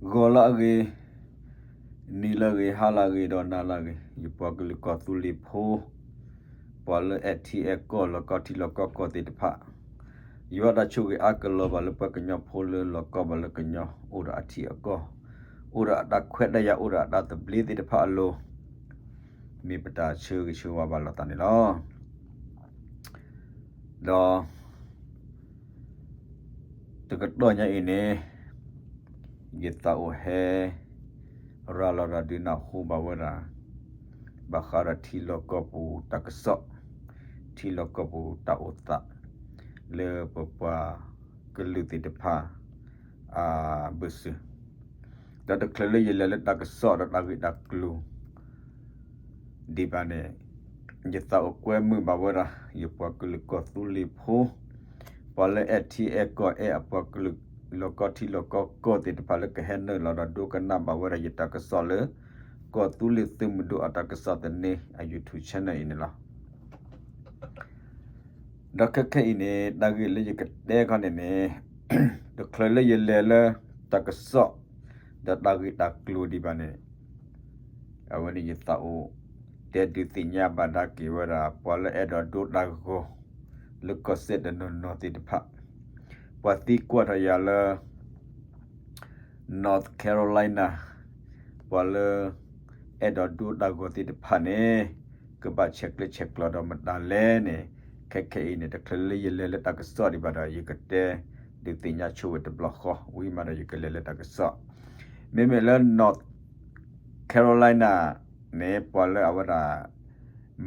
ဂီၤလၢအဂ့ၤ, နံၤလၢအဂ့ၤ, ဟါလၢအဂ့ၤ ဒီးနၤလၢအဂ့ၤ, ယပှၤကလုာ်ကီၢ်သူလ့ၤဖိ, ပှၤလၢအဲၣ်ထံအဲၣ်ကီၢ် လီၤကီထံလီၤကီကီၢ်သ့ၣ်တဖၣ်, ယွၤတၢ်ဆိၣ်ဂ့ၤအါကလီၤဘၣ်လၢပှၤကညီဖိလၢလီၤကီဘၣ်လၢကညီ အိၣ်ဒီးအထံအကီၢ်, အိၣ်ဒီးအတၢ်ခွဲးတၢ်ယာ် အိၣ်ဒီးအတၢ်သဘျ့သ့ၣ်တဖၣ်အလိၤ, မ့ၢ်ပတၢ်ဆၢဂ့ၤဆၢဝါဘၣ်လိာ်သးန့ၣ်လီၤ. ဒီး တကတီၢ်ညါအံၤန့ၣ် ယသးအိၣ်ဟဲ ရၤလီၤတၢ်ဒုးနၢ်ဟူဘၣ်ဝဲဒၣ် ဘၣ်ဃးဒီးထံလီၢ်ကီၢ်ပူၤတၢ်ကစီၣ်, ထံလီၢ်ကီၢ်ပူၤတၢ်အိၣ်သး လၢပပှၤကလုာ်သ့ၣ်တဖၣ် အဘၢၣ်စၢၤ, ဒီးတချုးလၢယလဲၤလၢတၢ်ကစီၣ်ဒီးတၢ်ဂ့ၢ်တၢ်ကျိၤ ဒံးဘၣ်န့ၣ်, ယသးအိၣ်ကွဲမုာ်ဘၣ်ဝဲဒၣ် ယပှၤကလုာ်ကီၢ်သူလ့ၤဖိ, ပှၤလၢအဲၣ်ထံအဲၣ်ကီၢ် အဲၣ်အပှၤကလုာ် လီၤကီထံလီၤကီကီၢ်သ့ၣ်တဖၣ်လၢကဟဲနုာ်လီၤဒီးဒိကနၣ်ဘၣ်ဝဲဒၣ်ယတၢ်ကစီၣ်လၢ ကီၢ်သူလ့ၤသုးမုၢ်ဒိၣ်အတၢ်ကစီၣ်သန့ အ YouTube channel အံၤန့ၣ်လီၤ. ဒီးခဲခဲအံၤန့ၣ် တၢ်ဂ့ၢ်လၢယကတဲခီန့ၣ်န့ၣ်, တချုးလၢယလဲၤလၢတၢ်ကစီၣ် ဒီးတၢ်ဂ့ၢ်တၢ်ကျိၤဒံးဘၣ်န့ၣ်, အဝဲန့ၣ်ယသးအိၣ် တဲဒုးသ့ၣ်ညါဘၣ်ဒၣ်က့ၤဝဲဒၣ် ပှၤလၢအဲၣ်ဒိးဒိတၢ်ဂီၤ လၢကီၢ်စဲၣ်တနီၤနီၤသ့ၣ်တဖၣ်, ပှၤသံကွၢ်ထီၣ်ယၤလၢ North Carolina, ပှၤလၢ အဲၣ်ဒိးဒိတၢ်ဂီၤသ့ၣ်တဖၣ်န့ၣ် ကဘၣ်ဆဲးကျၢဆဲးကျိးဒီးမတၤလဲၣ်န့ၣ်, ခဲခဲအံၤန့ၣ် တချုးလၢယလဲၤလၢတၢ်ကစီၣ်ဒံးဘၣ်ဒီး ယကတဲဒုးသ့ၣ်ညါဆိဝဲတဘျီဃီ ဝံၤမးဒီးယကလဲၤလၢတၢ်ကစီၣ်, မ့မ့ၢ်လၢ North Carolina န့ၣ် ပှၤလၢအဝဲဒၣ်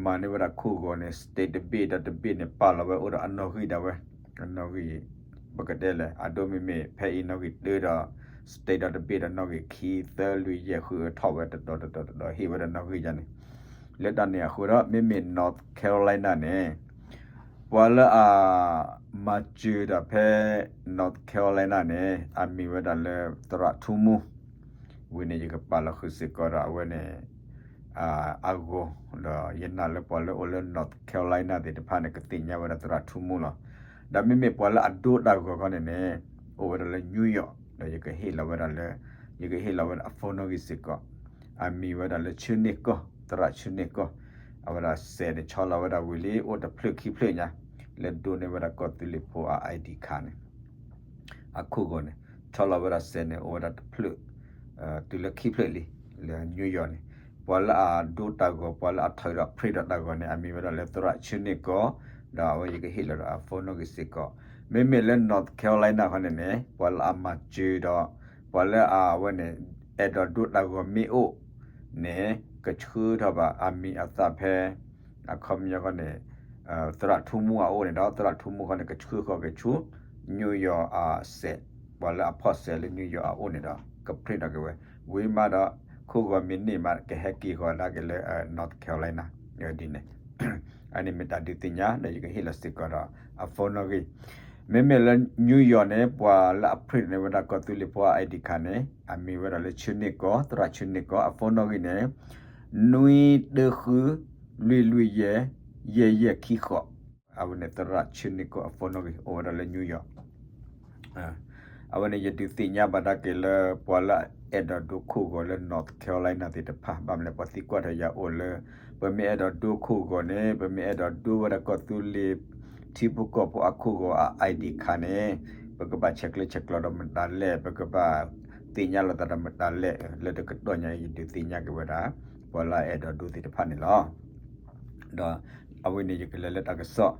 မၤန့ၢ်ဝဲဒၣ်ခိၣ်ဂီၤန့ၣ် state တဘ့ၣ်ဒီးတဘ့ၣ်န့ၣ် ပာ်လီၤဝဲအိၣ်ဒီးအနီၣ်ဂံၢ်ဒၣ်ဝဲ, အနီၣ်ဂံၢ် ပကတဲလဲၣ် အဒိမ့မ့ၢ် ဖဲအံၤနီၣ်ဂံၢ်တၢဒီး state ဒီးတဘ့ၣ်ဒီးနီၣ်ဂံၢ်ခံ သၢ လွံၢ် ယဲၢ် ဃု ထီၣ်ဝဲတတီၤတတီၤတတီၤ ဟ့ၣ်ဝဲဒၣ်နီၣ်ဂံၢ်ယါန့ၣ်, လၢတၢ်န့ၣ်အဃိဒီး မ့မ့ၢ် North Carolina န့ၣ် ပှၤလၢအ မၤစၢၤတၢ်ဖဲ North Carolina န့ၣ် အမံၤဝဲဒၣ်လၢသရၣ်ထူမူ, ဝံၤန့ၣ် ယကပာ်လီၤဃုာ်စ့ၢ်ကီးဒီးအဝဲန့ၣ် အဂီၤ, ဒီးယနာ်လၢပှၤလၢအိၣ်လၢ North Carolina သ့ၣ်တဖၣ်န့ၣ် ကသ့ၣ်ညါဝဲဒၣ်သရၣ်ထူမူလီၤ. ဒီးမ့မ့ၢ်ပှၤလၢအဒိတၢ်ဂီၤခီန့ၣ်န့ၣ် အိၣ်ဝဲဒၣ်လၢ New York ဒီးယကဟ့ၣ်လီၤဝဲဒၣ်လၢ ယကဟ့ၣ်လီၤဝဲဒၣ်အ phone နီၣ်ဂံၢ်စ့ၢ်ကီး, အမံၤဝဲဒၣ်လၢဆၢန့ၢ်ကီၢ်, သရၣ်ဆၢန့ၢ်ကီၢ်, အဝဲဒၣ်စဲးန့ၣ် ဆီလီၤဝဲဒၣ်ဝံၤလံ အိၣ်တဖျၢၣ်ခံဖျၢၣ်ညါ လၢဒိးန့ၢ်ဝဲဒၣ်ကီၢ်သူလ့ၤဖိအ ID card န့ၣ် အခိၣ်ဂီၤန့ၣ် ဆီလီၤဝဲဒၣ်စဲးန့ၣ် အိၣ်ဝဲဒၣ်တဖျၢၣ် တုၤလၢခံဖျၢၣ်လံ လၢ New York န့ၣ်, ပှၤလၢအဒိတၢ်ဂီၤ ပှၤလၢအထုးဒီး print ဒီးတၢ်ဂီၤန့ၣ် အမံၤဝဲဒၣ်လၢသရၣ်ဆၢန့ၢ်ကီၢ်, ဒီးအဝဲယကဟ့ၣ်လီၤဒီးအ phone နီၣ်ဂံၢ်စ့ၢ်ကီး, မ့မ့ၢ်လၢ North Carolina ခီန့ၣ်န့ၣ် ပှၤလၢအမၤစၢၤဒီး ပှၤလၢအဝဲန့ၣ် အဲၣ်ဒိးဒိတၢ်ဂီၤမ့ၢ်အိၣ်န့ၣ် ကဆှၢထီၣ်ဘၣ်အမံၤအသၣ်ဖဲ အခီပညီခီန့ၣ် သရၣ်ထူမူအအိၣ်န့ၣ်ဒီး သရၣ်ထူမူခီန့ၣ် ကဆှၢဃီၤက့ၤဆူ New York အစဲး, ပှၤလၢအဖီၣ်စဲးလၢ New York အအိၣ်န့ၣ်ဒီး က print ထီၣ်က့ၤဝဲ, ဝံၤမးဒီး ခိၣ်ဂီၤမ့ၢ်န့ၢ်မး ကဟဲက့ၤဃီၤဒၣ်က့ၤလၢ North Carolina ဒ်န့ၣ်, အန့ၣ်မ့ၢ်တၢ်ဒုးသ့ၣ်ညါ ဒီးယကဟ့ၣ်လီၤစ့ၢ်ကီးဒီးအ phone နီၣ်ဂံၢ်, မ့မ့ၢ်လၢ New York န့ၣ် ပှၤလၢအ print န့ၢ်ဝဲဒၣ်ကီၢ်သူလ့ၤဖိအ ID card န့ၣ် အမံၤဝဲဒၣ်လၢဆၢန့ၢ်ကီၢ်, သရၣ်ဆၢန့ၢ်ကီၢ်, အ phone နီၣ်ဂံၢ်န့ၣ် နွံတၢဃု လွံၢ်လွံၢ်ယဲၢ် ယဲၢ်ယဲၢ်ခံဃိး, အဝဲန့ၣ်သရၣ်ဆၢန့ၢ်ကီၢ်အ phone နီၣ်ဂံၢ် အိၣ်ဝဲဒၣ်လၢ New York အဝဲန့ၣ်ယဒုးသ့ၣ်ညါဘၣ်ဒၣ်က့ၤလၢ ပှၤလၢအအဲၣ်ဒိးဒိခိၣ်ဂီၤလၢ North Carolina သ့ၣ်တဖၣ် ဘၣ်မနုၤလဲၣ် ပှၤသံကွၢ်ထီၣ်ယၤအိၣ်လၢ ပမ့ၢ်အဲၣ်ဒိးဒိခိၣ်ဂီၤန့ၣ် ပမ့ၢ်အဲၣ်ဒိးဒိဝဲဒၣ်ကီၢ်သူလ့ၤ ထံဖိကီၢ်ဖိအခိၣ်ဂီၤအ ID card န့ၣ် ပကဘၣ်ဆဲးကျၢဆဲးကျိးဒီးမတၤလဲၣ် ပကဘၣ်သ့ၣ်ညါလိာ်သးဒီးမတၤလဲၣ်, လၢတကတီၢ်ညါအံၤ ယဒုးသ့ၣ်ညါက့ၤဝဲဒၣ် ပှၤလၢအအဲၣ်ဒိးဒိသ့ၣ်တဖၣ်န့ၣ်လီၤ. ဒီးအဝဲန့ၣ်ယကလဲၤလၢတၢ်ကစီၣ်,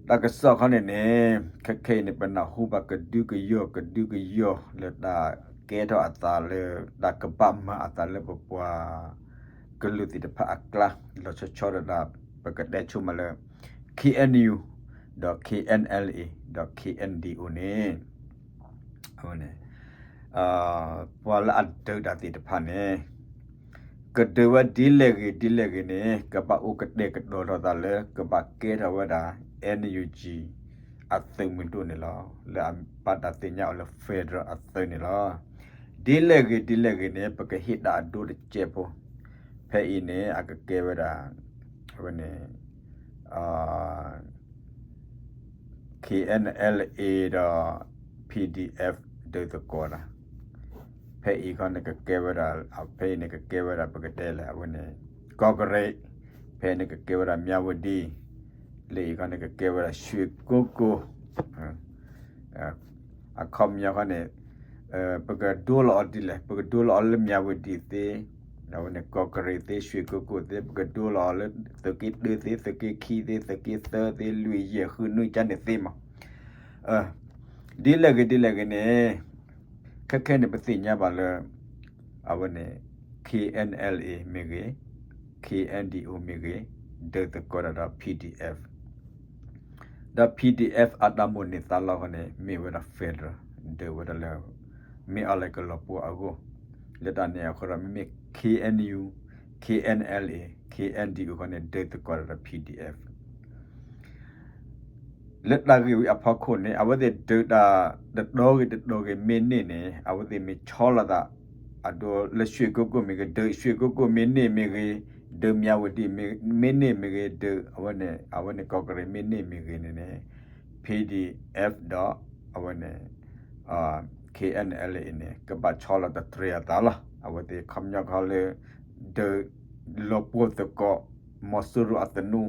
တၢ်ကစီၣ်ခီန့ၣ်န့ၣ် ခဲခဲအံၤန့ၣ် ပနၢ်ဟူဘၣ်ကဒုကယီၢ် ကဒုကယီၢ်လၢတၢ်ကဲထီၣ်အသးလၢ တၢ်ကဘၣ်မၤအသးလၢပပှၤ ကလုာ်သ့ၣ်တဖၣ်အကျါ လီၤဆီဆီဒၣ်တၢ် ပကတဲဆိမးလၢ KNU ဒီး KNLA ဒီး KNDO န့ၣ် အဝဲန့ၣ် ပှၤလၢအဒုးတၢ်သ့ၣ်တဖၣ်န့ၣ် ကဒုးဝဲဒ်လဲၣ်ဂ့ၤဒ်လဲၣ်ဂ့ၤန့ၣ် ကဘၣ်အိၣ်ကတဲာ်ကတီၤထီၣ်သးလၢ ကဘၣ်ကဲထီၣ်ဝဲဒၣ် NUG အသုးမုၢ်ဒိၣ်န့ၣ်လီၤ. လၢအဘၣ်တၢ်သ့ၣ်ညါအီၤလၢ federal အသုးန့ၣ်လီၤ. ဒ်လဲၣ်ဂ့ၤဒ်လဲၣ်ဂ့ၤန့ၣ် ပကဟ့ၣ်တၢ်အဒိတစဲးဖိ, ဖဲအံၤန့ၣ် အကကဲဝဲဒၣ် အဝဲန့ၣ် KNLA ဒီး PDF ဒုးသကိးတၢ်, ဖဲအံၤခီန့ၣ်ကကဲဝဲဒၣ်, ဖဲအံၤန့ၣ်ကကဲဝဲဒၣ် ပကတဲလဲၣ် အဝဲန့ၣ် ကီၢ်ကရ့ၣ်, ဖဲန့ၣ်ကကဲဝဲဒၣ်မၠၣ်ဝတံၣ်, လၢအံၤခီန့ၣ်ကကဲဝဲဒၣ် ရွှေကုက္ကို, အခီပညီခီန့ၣ် ပကဒိလီၤအီၤဒ်လဲၣ်, ပကဒိလီၤအီၤလၢမၠၣ်ဝတံၣ်သ့, အဝဲန့ၣ် ကီၢ်ကရ့ၣ်သ့, ရွှေကုက္ကိုသ့, ပကဒိလီၤအီၤလၢ သုးက့တၢသ့, သုးက့ခံသ့, သုးက့သၢသ့, လွံၢ်ယဲၢ်ဃုနွံကန့ၣ်သ့မး. ဒ်လဲၣ်ဂ့ၤဒ်လဲၣ်ဂ့ၤန့ၣ်, ခဲခဲန့ၣ် ပသ့ၣ်ညါဘၣ်လၢ အဝဲန့ၣ် K N L A မ့ၢ်ဂ့ၤ, K N D O မ့ၢ်ဂ့ၤ, ဒုးသကိးတၢ်ဒီး P D F ဒီး P D F အတၢ်မိၣ်န့ၢ်သးလီခီန့ၣ် မ့ၢ်ဝဲဒၣ် federal, ဒုးဝဲဒၣ်လၢ မ့ၢ်အီၤလဲၣ်ကလီၤပှီၢ်အဂီၢ်, လၢတၢ်န့ၣ်အဃိဒီး မ့မ့ၢ် K N U, K N L A, K N D O ခီန့ၣ် ဒုးသကိးတၢ်ဒီး P D F လၢတၢ်ဂ့ၢ်ဝံၤအဖီခိၣ်န့ၣ် အဝဲသ့ၣ်ဒုးတၢ် တတီၤဂ့ၤတတီၤဂ့ၤမ့ၢ်န့ၢ်န့ၣ် အဝဲသ့ၣ်မ့ၢ်ဆီလီၤသး အဒိလၢ ရွှေကုက္ကို မ့ၢ်ဂ့ၤ, ဒုး ရွှေကုက္ကို မ့ၢ်န့ၢ်မ့ၢ်ဂ့ၤ, ဒုး မၠၣ်ဝတံၣ် မ့ၢ်န့ၢ်မ့ၢ်ဂ့ၤ, ဒုး အဝဲန့ၣ် အဝဲန့ၣ် ကီၢ်ကရ့ၣ် မ့ၢ်န့ၢ်မ့ၢ်ဂ့ၤန့ၣ်န့ၣ် P D F ဒီး အဝဲန့ၣ် K N L A န့ၣ် ကဘၣ်ဆီလီၤတတြဲၤအသးလီၤ. အဝဲသ့ၣ်ခီပညီခီလၢ ဒုးလီၤပှီၢ်သကိး မီၤစိရိၤအသနူ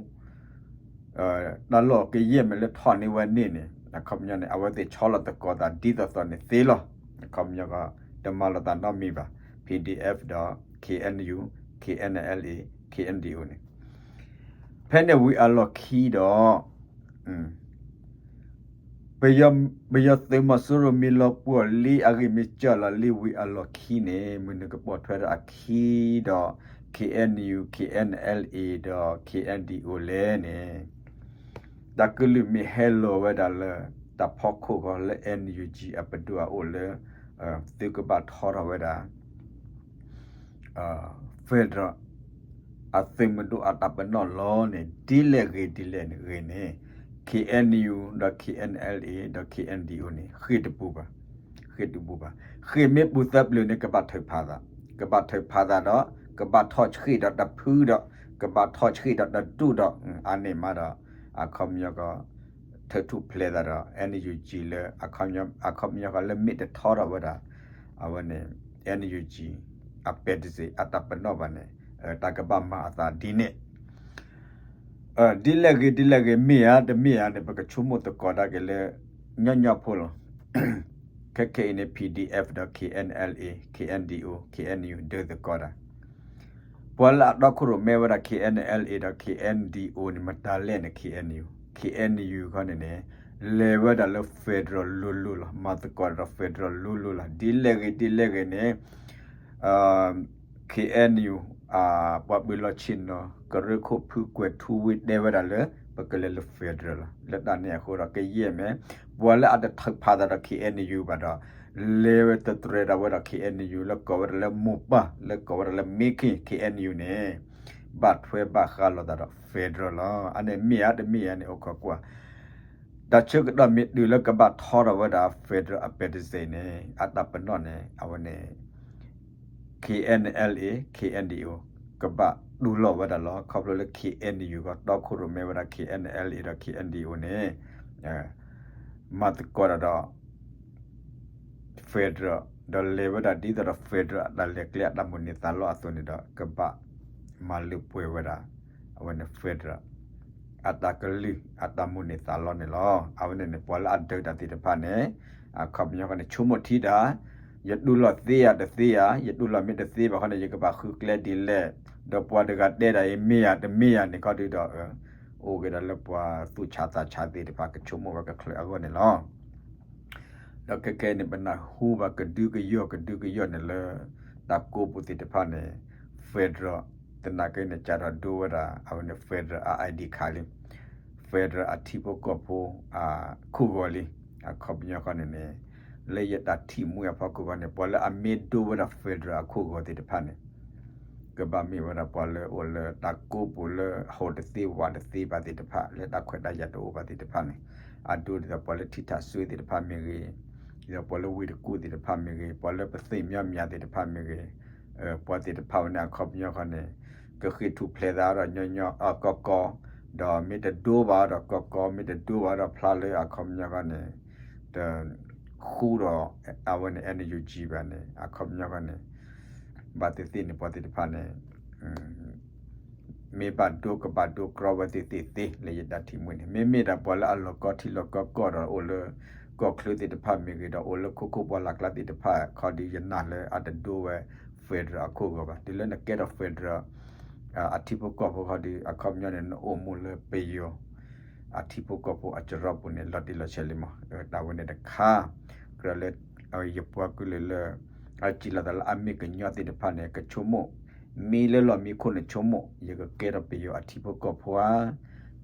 တၢ်လီၢ်ကယဲၢ်မ့ၢ်လၢထီၣ်န့ၢ်ဝဲန့ၣ်န့ၣ် အခီပညီန့ၣ် အဝဲသ့ၣ်ဆီလီၤသကိးသးဒ်သိးသိးန့ၣ်သ့လီၤ. အခီပညီကီး တမၤလိာ်သးနီတမံၤဘၣ်. P D F ဒီး K N U, K N L A, K N D O န့ၣ် ဖဲန့ၣ်ဝံၤအလီၢ်ခံဒီး ပယီၤသုးမီၤစိရိၤမ့ၢ်လီၤပှီၢ်လံ အဂံၢ်မ့ၢ်စၢ်လီၤလံဝံၤအလီၢ်ခံန့ၣ် မုၢ်နုာ်ကပိာ်ထွဲဒီးအခံဒီး K N U, K N L A ဒီး K N D O လဲၣ်န့ၣ် တၢ်ကလုၢ်မ့ၢ်ဟဲလီၤဝဲဒၣ်လၢ တၢ်ဖီခိၣ်ဃီလၢ N U G အပဒိၣ်အအိၣ်လၢ သုကဘၣ်ထီထီၣ်ဝဲဒၣ် federal အသုးမုၢ်ဒိၣ်အတၢ်ပနီၣ်လီၤန့ၣ် ဒ်လဲၣ်ဂ့ၤဒ်လဲၣ်ဂ့ၤန့ၣ် K N U ဒီး K N L A ဒီး K N D O န့ၣ် ဃ့ၢ်တပူၤဘၣ်, ဃ့ၢ်တပူၤဘၣ်. ဃ့ၢ်မ့ၢ်ပူၤသၢပျၢၤန့ၣ် ကဘၣ်ထုးဖးသး, ကဘၣ်ထုးဖးသးဒီး ကဘၣ်ထီၣ်ဆှံဒီးတဖုဒီး ကဘၣ်ထီၣ်ဆှံဒီးတဒူၣ်ဒီး အါန့ၢ်မးဒီး အခီပညီကီး ထုးထူၣ်ဖျဲးသးဒီး N U G လၢ အခီပညီကီးလၢမ့ၢ်တထီထီၣ်ဝဲဒၣ် အဝဲန့ၣ် N U G အပဲတစ့ၢ် အတၢ်ပနီၣ်ဘၣ်န့ၣ် တၢ်ကဘၣ်မၤအသးဒ်န့ၣ် ဒ်လဲၣ်ဂ့ၤဒ်လဲၣ်ဂ့ၤ မ့ၢ်ဧါတမ့ၢ်ဧါန့ၣ် ပကဆိကမိၣ်သကိးဒၣ်က့ၤလၢ ညီညီဖိလီၤ. ခဲခဲအံၤန့ၣ် P D F ဒီး K N L A, K N D O, K N U ဒုးသကိးတၢ် ပှၤလၢအတီခိၣ်ရိၣ်မဲဝဲဒၣ် K N L A ဒီး K N D O န့ၣ် မတၤလဲၣ်န့ၣ် K N U, K N U ခီန့ၣ်န့ၣ် လဲၤဝဲဒၣ်လၢ federal လိၤလိၤလီၤ. မၤသကိးဒီး federal လိၤလိၤလီၤ. ဒ်လဲၣ်ဂ့ၤဒ်လဲၣ်ဂ့ၤန့ၣ် K N U ပှၤဘုးလီၢ်ဆ့ၣ်နီၤ ကရၢခိၣ်ဖုကွဲၤထူဝ့တဲဝဲဒၣ်လၢ ပကလဲၤလၢ federal လီၤ. လၢတၢ်န့ၣ်အဃိဒီး ကယဲၢ်မ့ၢ် ပှၤလၢအတထုးဖးသးဒီး K N U ဘၣ်ဒီး လဲၤဝဲတတြဲၤဒၣ်ဝဲဒီး K N U လၢကိးဝဲဒၣ်လၢမိၢ်ပၢ် လၢကိးဝဲဒၣ်လၢ မ့ၢ်က့ K N U န့ၣ် ဘၣ်ထွဲဘၣ်ဃးလိာ်သးဒီး federal လီၤ. အန့ၣ်မ့ၢ်ဧါတမ့ၢ်ဧါန့ၣ် အိၣ်ခိးကွၢ် တၢ်ဆၢကတီၢ်မ့ၢ်တုၤလၢကဘၣ်ထီထီၣ်ဝဲဒၣ် federal အပဲတစ့ၢ်န့ၣ် အတၢ်ပနီၣ်န့ၣ် အဝဲန့ၣ် K N L A, K N D O ကဘၣ်တူၢ်လိာ်ဝဲဒၣ်လီၤ. ခီဖျိလၢ K N U ကတီခိၣ်ရိၣ်မဲဝဲဒၣ် K N L A ဒီး K N D O န့ၣ် မၤသကိးတၢ်ဒီး federal ဒီးလဲၤဝဲဒၣ်ဒ်သိးဒီး federal အတၢ်လဲၤကျဲအတၢ်မိၣ်န့ၢ်သးလီအသိးန့ၣ်ဒီး ကဘၣ်မၤလၢပှဲၤဝဲဒၣ် အဝဲန့ၣ် federal အတၢ်ကလုၢ်အတၢ်မိၣ်န့ၢ်သးလီန့ၣ်လီၤ. အဝဲန့ၣ်န့ၣ် ပှၤလၢအဒုးတၢ်သ့ၣ်တဖၣ်န့ၣ် အခီပညီဃီန့ၣ် ဆိကမိၣ်ထံတၢ် ယတူၢ်လိာ်သ့ဧါတသ့ဧါ, ယတူၢ်လိာ်မ့ၢ်တသ့ဘၣ်ခီန့ၣ် ယကဘၣ်ဃုကျဲဒ်လဲၣ်, ဒီးပှၤတဂၤတဲဒၣ်အံၤ မ့ၢ်ဧါတမ့ၢ်ဧါန့ၣ်ခီဒုဒီး အိၣ်က့ၤဒီးလၢပှၤသူၣ်ဆးသးဆးသ့ၣ်တဖၣ် ကဆိကမိၣ်ဝဲကချုးအဂီၢ်န့ၣ်လီၤ. ဒီးခဲခဲအံၤန့ၣ် ပနၢ်ဟူဘၣ်ကဒုကယီၢ်ကဒုကယီၢ်န့ၣ်လၢ တၢ်ကိးပူၤသ့ၣ်တဖၣ်န့ၣ် federal သနာ်က့န့ၣ် စးထီၣ်ဒိဝဲဒၣ် အဝဲန့ၣ် federal အ I D card လံ federal အထံဖိကီၢ်ဖိအခိၣ်ဂီၤလံ. အခီပညီဃီန့ၣ်န့ၣ် လၢယတၢ်ထံၣ်မှံအဖီခိၣ်ဃီန့ၣ် ပှၤလၢအမ့ၢ်ဒိဝဲဒၣ် federal အခိၣ်ဂီၤသ့ၣ်တဖၣ်န့ၣ် ကဘၣ်မ့ၢ်ဝဲဒၣ်ပှၤလၢအိၣ်လၢတၢ်ကိးပူၤလၢဟီၣ်တသ့ဝၣ်တသ့ဘၣ်သ့ၣ်တဖၣ် လၢတၢ်ခွဲးတၢ်ယာ်တအိၣ်ဘၣ်သ့ၣ်တဖၣ်န့ၣ် အဒိဒ်သိးပှၤလၢထံထၣ်စွ့သ့ၣ်တဖၣ်မ့ၢ်ဂ့ၤ, ဒ်သိးပှၤလၢဝ့ၢ်တကူၣ်သ့ၣ်တဖၣ်မ့ၢ်ဂ့ၤ, ပှၤလၢပသ့ၣ်မညီမညီသ့ၣ်တဖၣ်မ့ၢ်ဂ့ၤ, ပှၤသ့ၣ်တဖၣ်ဝဲန့ၣ် အခီပညီဃီန့ၣ် ကဃ့ၢ်ထူၣ်ဖျဲးသးဒီးညီညီကီကီ, ဒီးမ့ၢ်တဒိဘၣ်ဒီးကီကီ, မ့ၢ်တဒိဘၣ်ဒီးဖျါလၢအခီပညီဃီန့ၣ် တ ဃူဒီး အဝဲန့ၣ် NUG ဘၣ်န့ၣ် အခီပညီဃီန့ၣ် ဘၣ်သ့ၣ်သ့ၣ်န့ၣ် ပှၤသ့ၣ်တဖၣ်န့ၣ် မ့ၢ်ဘၣ်ဒိကဘၣ်ဒိကြီဝဲသ့ၣ်သ့ၣ်သ့ လၢယတၢ်ထံၣ်မှံန့ၣ် မ့မ့ၢ်ဒၣ်ပှၤလၢအလီၤကီထံလီၤကီကီၢ်ဒီးအိၣ်လၢ ကီၢ်ချၢသ့ၣ်တဖၣ်မ့ၢ်ဂ့ၤဒီး အိၣ်လၢခိခိၣ်ပှၢ်လၢ်ကျါသ့ၣ်တဖၣ်ခီဒီး ယနာ်လၢအတဒိဝဲ federal အခိၣ်ဂီၤဘၣ်. တုၤလၢနကဲထီၣ် federal အထံဖိကီၢ်ဖိခီဒီး အခီပညီန့ၣ် နအိၣ်မူလၢပယီၤ အထံဖိကီၢ်ဖိအစရီပူၤန့ၣ် လီၤတံၢ်လီၤဆဲးလံမး. တၢ်ဝဲန့ၣ်တခါ ကြၢးလၢ ယပှၤကလုာ်လၢ အစံးလီၤသးလၢအမ့ၢ်ကညီသ့ၣ်တဖၣ်န့ၣ် ကဆိကမိၣ် မ့ၢ်လၢလီၢ်မံခိၣ်န့ၣ်ဆိကမိၣ် ယကကဲထီၣ်ပယီၤအထံဖိကီၢ်ဖိဧါ,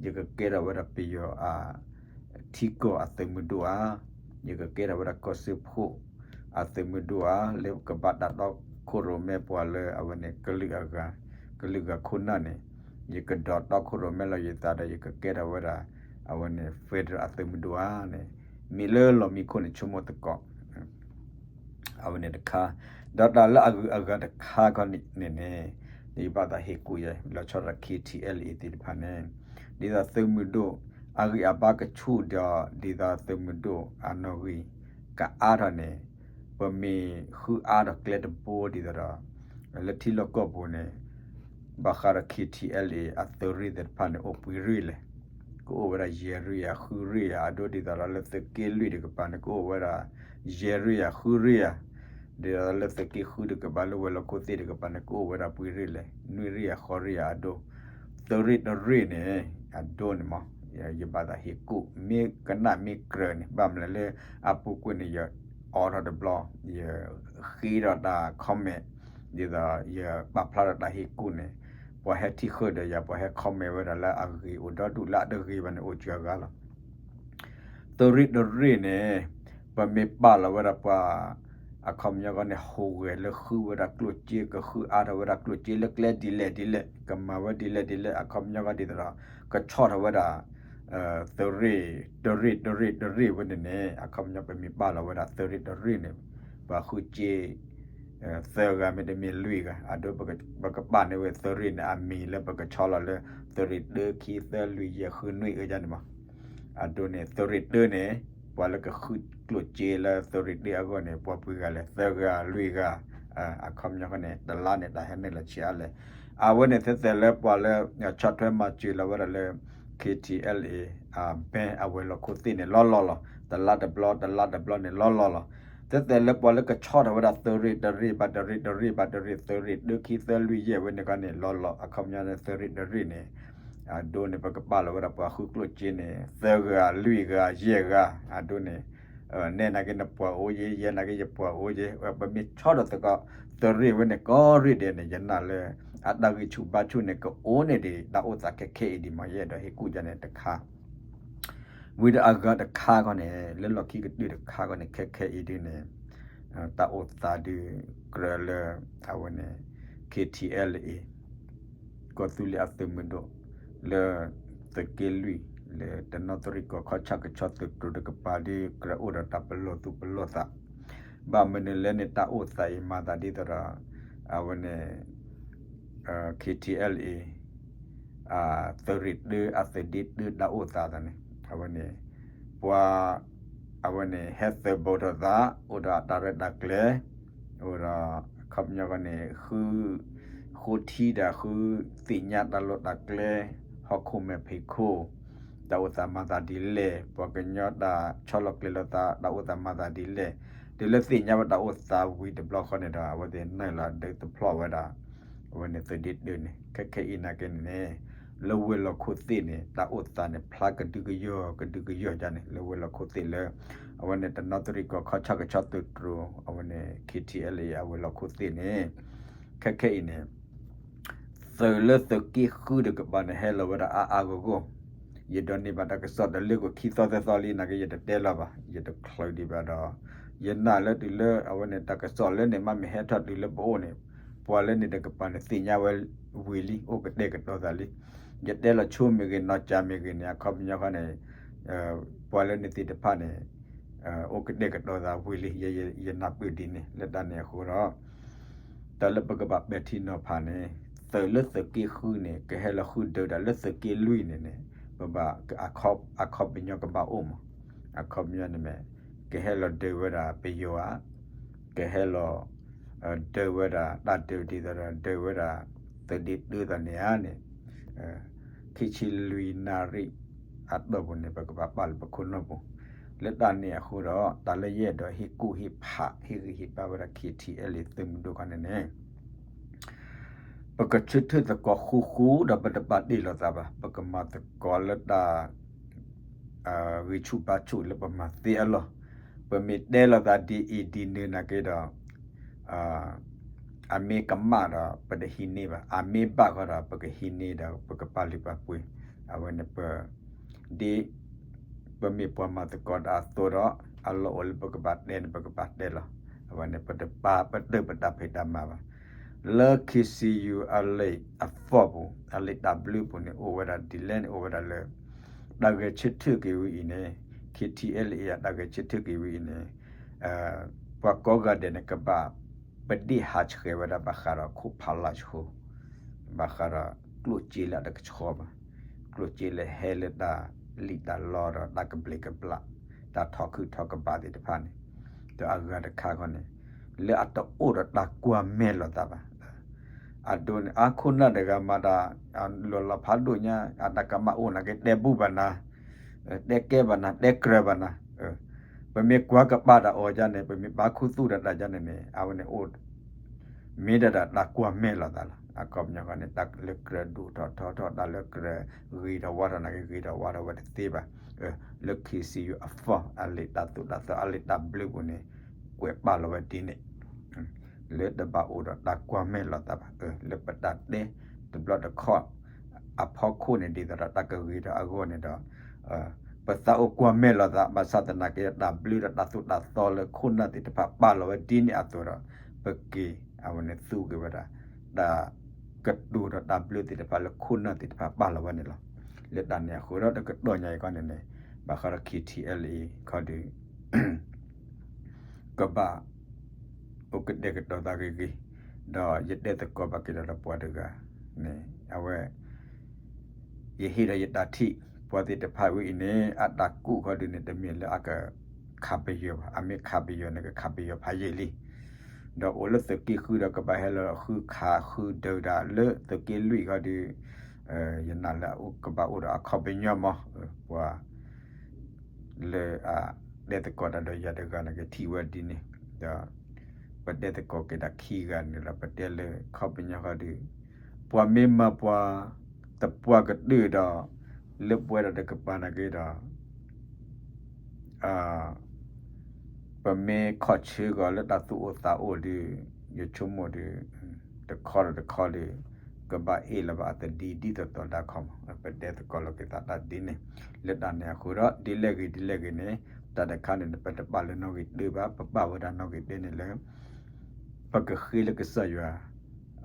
ယကကဲထီၣ်ဝဲဒၣ်ပယီၤအ ထံကီၢ်အသုးမုၢ်ဒိၣ်ဧါ, ယကကဲထီၣ်ဝဲဒၣ်ကီၢ်စၢဖှိၣ်အသုးမုၢ်ဒိၣ်ဧါ, လၢကဘၣ်တၢ်တီခိၣ်ရိၣ်မဲပှၤလၢအဝဲန့ၣ် ကလုာ်အဂၤ ကလုာ်ဂၤခိၣ်နၢ်န့ၣ် ယကဒိးတီခိၣ်ရိၣ်မဲလီၤယသးဒီး ယကကဲထီၣ်ဝဲဒၣ် အဝဲန့ၣ် federal အသုးမုၢ်ဒိၣ်ဧါန့ၣ် မ့ၢ်လၢလီၢ်မံခိၣ်န့ၣ်ဆိကမိၣ်သကိး အဝဲန့ၣ်တခါ, ဒီးတၢ်လၢအဂုၤအဂၤတခါခီန့ၣ်န့ၣ် ယဘၣ်သးဟ့ၣ်ကူၣ်ယဲ လီၤဆီဒၣ် K T L A သ့ၣ်တဖၣ်န့ၣ် ဒ်သိးသုးမုၢ်ဒိၣ် အဂံၢ်အဘါကဆူၣ်ဒီး ဒ်သိးသုးမုၢ်ဒိၣ်အနီၣ်ဂံၢ် ကအါထီၣ်န့ၣ် ပမ့ၢ်ဃုအါထီၣ်ကျဲတဘိဒ်သိးဒီး လၢထံလီၢ်ကီၢ်ပူၤန့ၣ် ဘၣ်ဃးဒီး K T L A အသုးရ့ၣ်သ့ၣ်တဖၣ်န့ၣ် အိၣ်ပှဲၤရ့ၣ်လဲၣ်, ကအိၣ်ဝဲဒၣ်ယဲၢ်ရ့ၣ်ဧါ ဃုရ့ၣ်ဧါ, အဒိဒ်သိးဒီးလၢသုးက့လွံၢ်တကပၤန့ၣ် ကအိၣ်ဝဲဒၣ် ယဲၢ်ရ့ၣ်ဧါ ဃုရ့ၣ်ဧါ, ဒ်သိးလၢသုးက့ဃုတကပၤ လၢဝဲၤလီၢ်ခိၣ်သ့ၣ်တကပၤန့ၣ် ကအိၣ်ဝဲဒၣ်ပှဲၤရ့ၣ်လဲၣ်, နွံရ့ၣ်ဧါ ဃိးရ့ၣ်ဧါ အဒိ သုးရ့ၣ်တရ့ၣ်န့ၣ် အဒိန့ၣ်မး ယဘၣ်သးဟ့ၣ်ကူၣ် မ့ၢ်ကနၣ်မ့ၢ်ကြၢးန့ၣ် ဘၣ်မနုၤလဲၣ်လၢအပူၤကွံာ်န့ၣ် ယအိးထီၣ်တဘျီ ယဃ့ဒီးတၢ် comment ဒ်သိးယပာ်ဖျါဒီးတၢ်ဟ့ၣ်ကူၣ်န့ၣ် ပှၤဟဲထံၣ်ဃုာ်ဒီးယၤ ပှၤဟဲ comment ဝဲဒၣ်လၢအဂ့ၤအိၣ်ဒီဒူၣ် လၢအတဂ့ၤဘၣ်န့ၣ် အိၣ်စှၤဂၤလီၤ. သုးရ့ၣ်တရ့ၣ်န့ၣ် ပမ့ၢ်ပာ်လီၤဝဲဒၣ်ပှၤ အခီပညီခီန့ၣ် ဟူးဂဲၤလၢဃုဝဲဒၣ်ကျိၣ်စ့ ကဃုအါထီၣ်ဝဲဒၣ်ကျိၣ်စ့လၢကျဲဒ်လဲၣ်ဒ်လဲၣ် ကမၤဝဲဒ်လဲၣ်ဒ်လဲၣ် အခီပညီခီဒ်သိးဒီး ကဆီၣ်ထီၣ်ဝဲဒၣ် သုးရ့ၣ်တရ့ၣ်တရ့ၣ်တရ့ၣ်ဝဲန့ၣ်န့ၣ် အခီပညီပမ့ၢ်ပာ်လီၤဝဲဒၣ်သုးရ့ၣ်တရ့ၣ်န့ၣ် ပှၤဃုစ့ သၢဂၤမ့တမ့ၢ်လွံၢ်ဂၤ အဒိပကပာ်န့ၢ်ဝဲသုးရ့ၣ်န့ၣ် အမံၤလၢပကဆီလီၤလၢ သုးရ့ၣ်တၢ ခံ သၢ လွံၢ် ယဲၢ် ဃု နွံ အယါန့ၣ်မး အဒိန့ၣ် သုးရ့ၣ်တၢန့ၣ် ပှၤလၢကဃုကျိၣ်စ့လၢသုးရ့ၣ်တၢအဂီၢ်န့ၣ် ပှၤပှဲၤဂၤလဲၣ် သၢဂၤ လွံၢ်ဂၤ အခီပညီန့ၣ် တလါန့ၣ် တၢ်ဟဲနုာ်လီၤဆံးအါလဲၣ်. အဝဲန့ၣ် သဲသဲလၢပှၤလၢ ဆီၣ်ထွဲမၤစၢၤလီၤဝဲဒၣ်လၢ K T L A အ bank အဝဲၤလီၢ်ခိၣ်သ့ၣ်န့ၣ် လီၤလီၤလီၤ. တလါတဘျီ တလါတဘျီန့ၣ် လီၤလီၤလီၤ. သဲသဲလၢပှၤလၢကဆီၣ်ထီၣ်ဝဲဒၣ်သုးရ့ၣ်တရ့ၣ်ဘၣ်တရ့ၣ် တရ့ၣ်ဘၣ်တရ့ၣ် သုးရ့ၣ်တၢ ခံ သၢ လွံၢ် ယဲၢ် ဝဲန့ၣ်ခီန့ၣ် လီၤလီၤ အခီပညီန့ၣ် သုးရ့ၣ်တရ့ၣ်န့ၣ် အဒိန့ၣ် ပကပာ်လီၤဝဲဒၣ်ပှၤဃုကျိၣ်စ့န့ၣ် သၢဂၤ လွံၢ်ဂၤ ယဲၢ်ဂၤ အဒိန့ၣ် နဲနာ်က့နပှၤအိၣ်ယဲ ယဲနာ်က့ယပှၤအိၣ်ယဲ ပမ့ၢ်ဆီၣ်ထီၣ်သကိး သုးရ့ၣ်ဝဲန့ၣ် ကီၢ်ရ့ၣ်ဒဲးန့ၣ် ယနာ်လၢ အတၢ်ဂံၢ်ဆူၣ်ဘါဆူၣ်န့ၣ် ကအိၣ်န့ၢ်ဒံး တၢ်အိၣ်သးခဲခဲအံၤဒံးမး ယအဲၣ်ဒိးဟ့ၣ်ကူၣ်ယါန့ၣ်တခါ ဝံၤဒီးအဂၤတခါခီန့ၣ် လၢလီၢ်ခံကတၢၢ်တခါခီန့ၣ် ခဲခဲအံၤဒ်န့ၣ် တၢ်အိၣ်သးဒုးကြၢးလၢ အဝဲန့ၣ် K T L A ကီၢ်သူလ့ၤအသုးမုၢ်ဒိၣ် လၢသုးက့လွံၢ် လၢတနီသရံၣ်ကီၢ်ခီဆၣ်ကဆီသုးတြိၤတကပၤဒုး ကြၢးအိၣ်ဒီးတၢ်ပလီၢ်သူၣ်ပလီၢ်သး ဘၣ်မနုၤလဲၣ်န့ၣ် တၢ်အိၣ်သးအံၤမၤသးဒ်သိးဒီး အဝဲန့ၣ် K T L A သုးရ့ၣ်တၢ အသုးဒ့တၢ တၢ်အိၣ်သးသးန့ၣ် အဝဲန့ၣ် ပှၤ အဝဲန့ၣ် ဟဲသုးဘူးထီၣ်သး အိၣ်ဒီးအတၢ်ရဲၣ်တၢ်ကျဲၤ အိၣ်ဒီး အခီပညီခီန့ၣ် ဃု ဃိထံတၢ်ဃု သ့ၣ်ညါတၢ်လီၢ်တၢ်ကျဲ ဟီၣ်ခိၣ်မဲာ်ဖံးခိၣ် တၢ်အိၣ်သးမၤသးဒ်လဲၣ် ပှၤကညီတၢ်ဆီလီၤကျဲၤလိာ်သး တၢ်အိၣ်သးမၤသးဒ်လဲၣ် တုၤလၢသ့ၣ်ညါဝဲတၢ်အိၣ်သးဝံၤတဘျီဃီန့ၣ်ဒီး အဝဲသ့ၣ်နုာ်လီၤဒုးတဖျီၣ်ဝဲဒၣ် အဝဲန့ၣ်သုးဒ့တၢန့ၣ် ခဲခဲအံၤနာ်က့န့ၣ်န့ၣ် လၢဝဲၤလီၢ်ခိၣ်သ့ၣ်န့ၣ် တၢ်အိၣ်သးန့ၣ် ဖျါကဒုကယီၢ် ကဒုကယီၢ်ဒ်န့ၣ် လၢဝဲၤလီၢ်ခိၣ်သ့ၣ်လၢ အဝဲန့ၣ်တနီသရံၣ်ကီၢ်ခီဆၣ်ကဆီသုးတြိၤ အဝဲန့ၣ် K T L A အဝဲၤလီၢ်ခိၣ်သ့ၣ်န့ၣ် ခဲခဲအံၤန့ၣ် သုးလၢသုးက့ဃုတကပၤန့ၣ် ဟဲလီၤဝဲဒၣ်အါအါဂီၢ်ဂီၢ်, ယဒိးန့ၢ်ဘၣ်တၢ်ကစီၣ်တလၢကိၣ်ခံသီသၢသီလံ နာ်က့ယတတဲလီၤဘၣ် ယတချုးဒံးဘၣ်ဒီး ယနာ်လၢတုၤလၢအဝဲန့ၣ် တၢ်ကစီၣ်လၢန့ၣ် မ့မ့ၢ်ဟဲထီၣ်တုၤလၢပအိၣ်န့ၣ် ပှၤလၢန့ၣ်တကပၤန့ၣ် သ့ၣ်ညါဝဲဝံၤလံ အိၣ်ကတဲာ်ကတီၤသးလံ. ယတဲလီၤဆိမ့ၢ်ဂ့ၤ နီၢ်ကၠးမ့ၢ်ဂ့ၤန့ၣ် အခီပညီခီန့ၣ် ပှၤလၢန့ၣ်သ့ၣ်တဖၣ်န့ၣ် အိၣ်ကတဲာ်ကတီၤသးဝံၤလံ ယနၢ်ပၢၢ်ဒ်န့ၣ် လၢတၢ်န့ၣ်အဃိဒီး တၢ်လၢပကဘၣ်ပဲာ်ထံနီၤဖးန့ၣ် သုးလၢသုးက့ဃုန့ၣ် ကဟဲလီၤဃုဒၢးတၢ်လၢသုးက့လွံၢ်န့ၣ်န့ၣ် ပဘၣ် အခီပညီကဘၣ်အိၣ်မး အခီပညီန့ၣ်မ့ၢ် ကဟဲလီၤဒၢးဝဲဒၣ်ပယီၤဧါ, ကဟဲလီၤ ဒၢးဝဲဒၣ်တၢ်ဒုးဒ်သိးဒီး ဒၢးဝဲဒၣ်သုးဒ့တုသးန့ၣ်ဧါန့ၣ်, ခံဆံလွံၢ်နၣ်ရံၣ်အတီၢ်ပူၤန့ၣ် ပကဘၣ်ပာ်လၢပခိၣ်နူာ်ပူၤ, လၢတၢ်န့ၣ်အဃိဒီး တၢ်လၢယအဲၣ်ဒိးဟ့ၣ်ကူၣ်ဟ့ၣ်ဖး ဟ့ၣ်ဂံၢ်ဟ့ၣ်ဘါဝဲဒၣ် KTLA သုးမုၢ်ဒိၣ်ခီန့ၣ်န့ၣ် ပကဆၢထၢၣ်သကိးဃူဃူဒီး ပတပာ်တ့ၢ်လိာ်သးဘၣ်, ပကမၤသကိးလၢတၢ် ဂံၢ်ဆူၣ်ဘါဆူၣ်လၢပမၤသ့အလီၢ်, ပမ့ၢ်တဲလိာ်သးဒ်အံၤဒ်နုၤနာ်က့ဒီး အမ့ၢ်ကမၣ်ဒီး ပတဟံးန့ၢ်ဘၣ်, အမ့ၢ်ဘၣ်ဃီဒီး ပကဟံးန့ၢ်ဒီး ပကပာ်လုၢ်ပာ်ပှ့ၤ, အဝဲန့ၣ်ပ ဒ်ပမ့ၢ်ပှၤမၤသကိးတၢ်အသိးဒီး အလီၢ်အိၣ်လၢပကဘၣ်တဲန့ၣ် ပကဘၣ်တဲလီၤ. အဝဲန့ၣ် ပတပာ်ပတုာ်ပတၢ်ဖံးတၢ်မၤဘၣ်. လၢ KCU အလံာ်အသီၣ်ပူၤ အလံာ်တၢ်ဘျုးပူၤန့ၣ် အိၣ်ဝဲဒၣ်ဒ်လဲၣ်န့ၣ် အိၣ်ဝဲဒၣ်လၢ တၢ်ဂဲၤဆၢထၢၣ်က့ၤဝဲအံၤန့ၣ် KTLA အတၢ်ဂဲၤဆၢထၢၣ်က့ၤဝဲအံၤန့ၣ် ပှၤကိးဂၤဒဲးန့ၣ် ကဘၣ်ပဒ့ၣ်ဟးဆှဲးဝဲဒၣ် ဘၣ်ဃးဒီးခိၣ်ဖးလၢ်ဆှိ, ဘၣ်ဃးဒီးကျိၣ်စ့လၢအတကဆှီဘၣ်, ကျိၣ်စ့လၢဟဲလၢတၢ်လံၣ်တၢ်လီဒီးတၢ်ကဘျံးကဘျၣ်, တၢ်ထီခုၣ်ထီကဘးသ့ၣ်တဖၣ်န့ၣ်, ဒီးအဂၤတခါခီန့ၣ် လၢအတအိၣ်ဒီးတၢ်ကွၢ်မဲာ်လိာ်သးဘၣ်. အဒိန့ၣ် အခိၣ်နၢ်တဂၤမၤတၢ် လီၤလီၤဖးဒိၣ်ညါ အတၢ်ကမၣ်အိၣ်နာ်က့ တဲဘူၣ်ဘၣ်နၤ, တဲကဲဘၣ်နၤ တဲကြၢးဘၣ်နၤ, ပမ့ၢ်ကွၢ်ကပာ်တၢ်အီၤဒ်န့ၣ် ပမ့ၢ်ဘါခူသူၣ်ဒီးတၢ်ဒ်န့ၣ်န့ၣ် အဝဲန့ၣ်အိၣ် မ့ၢ်ဒၣ်တၢ်ကွၢ်မဲာ်လိာ်သးလီၤ. အခီပညီဃီန့ၣ် တၢ်လၢကြၢးဒိၣ်ထီၣ်ထီထီၣ် တၢ်လၢကြၢးဂ့ၤထီၣ်ဝါထီၣ်နာ်က့ ဂ့ၤထီၣ်ဝါထီၣ်ဝဲတသ့ဘၣ်. လၢ KCU အသီၣ် အလံာ်တၢ်သိၣ်တၢ်သီ အလံာ်တၢ်ဘျုးပူၤန့ၣ် ကွဲးပာ်လီၤဝဲဒ်န့ၣ် လၢတဘၣ်အိၣ်ဒီးတၢ်ကွၢ်မဲာ်လိာ်သးဘၣ်. လၢပတၢ်တဲတဘျီတခီၣ် အဖီခိၣ်န့ၣ် ဒ်သိးဒီးတၢ်ကဂ့ၤထီၣ်အဂီၢ်န့ၣ်ဒီး ပသးအိၣ်ကွၢ်မဲာ်လိာ်သး ဘၣ်ဆၣ်သနာ်က့ တၢ်ဘျုးဒီးတၢ်သိၣ်တၢ်သီလၢခိၣ်နၢ်သ့ၣ်တဖၣ်ပာ်လီၤဝဲဒ်န့ၣ်အသိးဒီး ပက့ၤ အဝဲန့ၣ်သူက့ၤဝဲဒၣ် တၢ်ကတိၤဒီးတၢ်ဘျုးသ့ၣ်တဖၣ်လၢခိၣ်နၢ်သ့ၣ်တဖၣ်ပာ်လီၤဝဲန့ၣ်လီၤ. လၢတၢ်န့ၣ်အဃိဒီး တကတီၢ်ညါအံၤခီန့ၣ်န့ၣ် ဘၣ်ဃးဒီး KTLA ခီဒီး ကဘၣ် အိၣ်ကတဲာ်ကတီၤသးဂ့ၤဂ့ၤ, ဒီးယတဲသကိးဘၣ်က့ၤဒီးပှၤတဂၤန့ၣ် အဝဲ ယဟ့ၣ်ဒီးယတၢ်ထံၣ် ပှၤသ့ၣ်တဖၣ်ဝဲအံၤန့ၣ် အတၢ်ကူၣ်ခီဒုးန့ၣ် တမ့ၢ်လၢအက ခးပယီၤဘၣ်, အမ့ၢ်ခးပယီၤန့ၣ် ကခးပယီၤဖးယံာ်လံ. ဒီးအိၣ်လၢသုးက့ဃုဒီး ကဘၣ်ဟဲလီၤဃုခးဃုဒုးဒၣ်လၢသုးက့လွံၢ်ခီဒီး ယနာ်လၢအကဘၣ်အိၣ်ဒီးအခီပညီမး ပှၤ လၢအတဲသကိးတၢ်ဒီးယၤတဂၤန့ၣ် ကထံၣ်ဝဲဒ်န့ၣ်, ဒီး ပတဲသကိးက့ၤတၢ်ခံဂၤန့ၣ်ဒီး ပတဲလၢခီပညီဃီဒီး ပှၤမ့ၢ်မၤပှၤသပှၢ်ကတၢၢ်ဒီး လၢပှဲၤဒီးတကပၤနာ်က့ဒီး ပမ့ၢ်ခီၣ်ဆၢကီးလၢတၢ်သူၣ်အိၣ်သးအိၣ်ဒီး ယဆိကမိၣ်ဒီး တခီဒီးတခီဒီး ကဘၣ်အ့ၣ်လီၤဘၣ်အသဒံဒ်သိးသိးဒၣ်ခီမး ပတဲသကိးလိာ်က့ၤသးတၢ်ဒ်န့ၣ်, လၢတၢ်န့ၣ်အဃိဒီး ဒ်လဲၣ်ဂ့ၤဒ်လဲၣ်ဂ့ၤန့ၣ် တၢ်တခါန့ၣ် ပတပာ်လၢနီၣ်ဂံၢ်တၢဘၣ်, ပပာ်ဝဲဒၣ်နီၣ်ဂံၢ်တၢန့ၣ်လၢ ပကဃ့လၢကစၢ်ယွၤ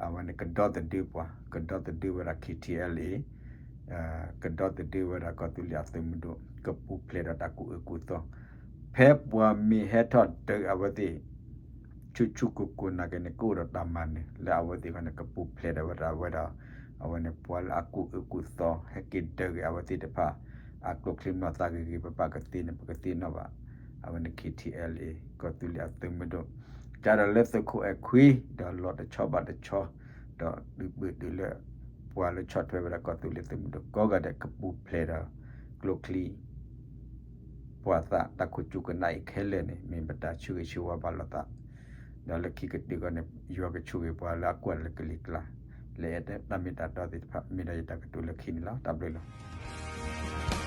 အဝဲန့ၣ်ကဒီသဒၢပှၤ, ကဒီသဒၢဝဲဒၣ် KTLA ကဒီသဒၢဝဲဒၣ်ကီၢ်သူလ့ၤအသုးမုၢ်ဒိၣ်, ကပူၤဖျဲးဒီးတၢ်ကူၣ်အၢကူၣ်သီ, ဖဲပှၤမ့ၢ်ဟဲထီၣ်ဒုးအဝဲသ့ၣ် ဆူၣ်ဆူၣ်ကိၢ်ကိၢ်နာ်က့န့ၣ် ကအိၣ်ဒီးတၢ်မၤနၢၤ လၢအဝဲသ့ၣ်ခီန့ၣ် ကပူၤဖျဲးဒီးဝဲဒၣ်ဝဲဒီး အဝဲန့ၣ်ပှၤလၢအကူၣ်အၢကူၣ်သီ ဟဲက့ၤဒုးက့ၤအဝဲသ့ၣ်တဖၣ် အကျိချံမျိာ်သၣ်ဂ့ၤဂ့ၤ ပပာ်ကသ့န့ၣ် ပကသ့ၣ်နီၣ်ဘၣ် အဝဲန့ၣ် KTLA ကီၢ်သူလ့ၤအသုးမုၢ်ဒိၣ် ကဒီးလၢသုးခိၣ်အဲၣ်ခွံ ဒီးလီၤတဆီဘၣ်တဆီ ဒီးဒုးပၢၢ်တုၤလၢ ပှၤလၢဆီၣ်ထွဲဝဲဒၣ်ကီၢ်သူလ့ၤသုးမုၢ်ဒိၣ်ကိးဂၤဒဲး ကပူၤဖျဲးဒီး ကျိချံ ပှာ်သးတၢ်ခိၣ်ကၠူကနၣ်အံၤခဲလၢာ်န့ၣ် မ့ၢ်ပတၢ်ဆၢဂ့ၤဆၢဝါဘၣ်လိာ်သး, ဒီးလၢခံကတၢၢ်ခီန့ၣ် ယွၤကဆိၣ်ဂ့ၤပှၤလၢအကွၢ်လၢကလံၤကျါ လၢအဲၣ်တၢ်မ့ၢ်တၢ်တီသ့ၣ်တဖၣ် မ့ၢ်ဒၣ်ယတၢ်ကတိၤလၢခံန့ၣ်လီၤ. တၢ်ဘျုးလီၤ.